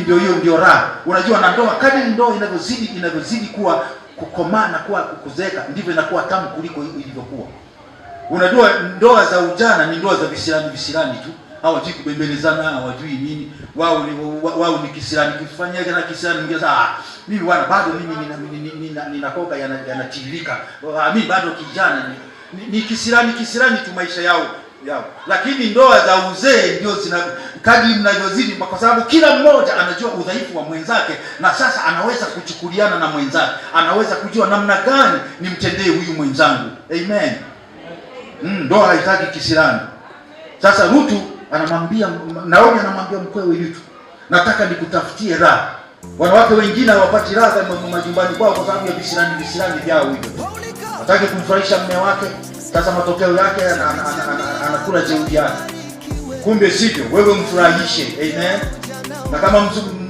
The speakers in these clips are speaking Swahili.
Ndio hiyo ndio raha. Unajua, na ndoa, kadri ndoa inavyozidi kuwa kukomaa na kuwa kuzeeka, ndivyo inakuwa tamu kuliko ilivyokuwa. Unajua, ndoa za ujana ni ndoa za visirani visirani tu, hawajui kubembelezana, hawajui nini. Wao ni kisirani, kifanyia na kisirani mwingine, ah, mimi bwana bado mimi nina koka yanatiririka, ah, mimi bado kijana, ni kisirani kisirani tu maisha yao. Lakini ndoa za uzee ndio zina, kadri mnavyozidi, kwa sababu kila mmoja anajua udhaifu wa mwenzake, na sasa anaweza kuchukuliana na mwenzake, anaweza kujua namna gani nimtendee huyu mwenzangu. Amen. Ndoa haitaki kisirani. Sasa Rutu anamwambia Naomi, anamwambia mkwewe Rutu, nataka nikutafutie raha. Wanawake wengine hawapati raha majumbani kwao kwa sababu ya visirani visirani vyao hivyo. Hataki kumfurahisha mume wake. Sasa matokeo yake anakula jeuri yake. Kumbe sivyo, wewe mfurahishe. Amen. Na kama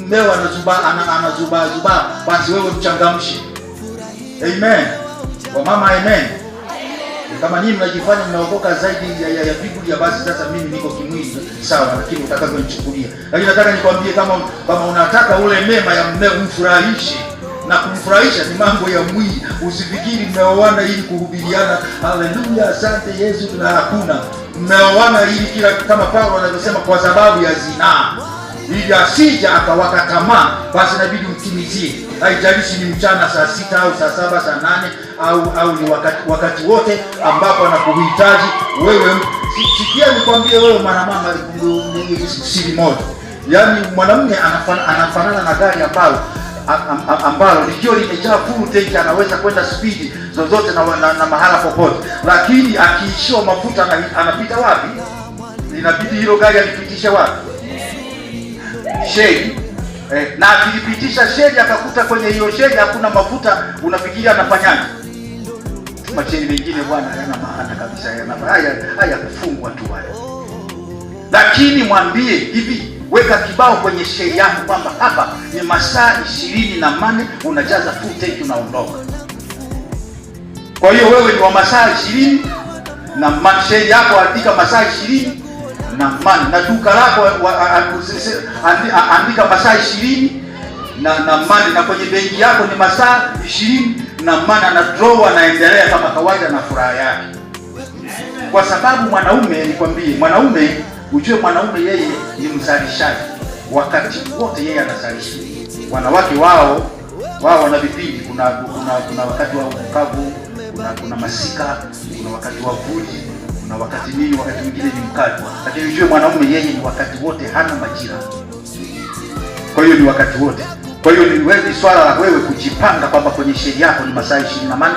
mmeo anazuba anazuba zuba, basi wewe mchangamshe. Amen. Wamama, amen. Kama nyinyi mnajifanya mnaokoka zaidi ya Biblia, basi sasa mimi niko kimwili sawa, lakini utakavyonichukulia. Lakini nataka nikwambie, kama unataka ule mema ya mmeo, mfurahishe, na kumfurahisha ni mambo ya mwili. Usifikiri mmeoana ili kuhubiriana haleluya, asante Yesu, na hakuna. Mmeoana ili kila, kama Paulo anavyosema, kwa sababu ya zinaa, ili asija akawaka tamaa, basi inabidi mtimizie. Haijalishi ni mchana saa 6 au saa 7 saa 8 au ni wakati wote ambapo anakuhitaji wewe. Sikia nikwambie wewe mwanamama, siri moja, yaani mwanamume anafanana na gari ambalo likiwa limejaa full tank anaweza kwenda spidi zozote na mahala popote, lakini akiishiwa mafuta anapita wapi? Inabidi hilo gari alipitisha wapi? Sheli. Na akilipitisha sheli akakuta kwenye hiyo sheli hakuna mafuta, unafikiri anafanyaje? Masheli mengine bwana hayana maana kabisa, hayana haya kufungwa tu haya. Lakini mwambie hivi, weka kibao kwenye sheli yako kwamba hapa ni masaa 24, unajaza full tank unaondoka. Kwa hiyo wewe ni wa masaa 24, sheli yako andika masaa 24, na duka lako andika masaa 24, na kwenye benki yako ni masaa 24, na draw anaendelea kama kawaida na furaha yake. Kwa sababu mwanaume, nikwambie, mwanaume, ujue mwanaume yeye ni mzalishaji, wakati wote yeye anazalisha. Wanawake wao wana vipindi, kuna wakati wa ukavu, kuna masika, kuna wakati wa vuli, kuna wakati nini, wakati mwingine ni mkali. Lakini ujue mwanaume yeye ni wakati wote, hana majira. Kwa hiyo ni wakati wote. Kwa hiyo ni wewe, swala la wewe kujipanga kwamba kwenye sheli yako ni masaa 24.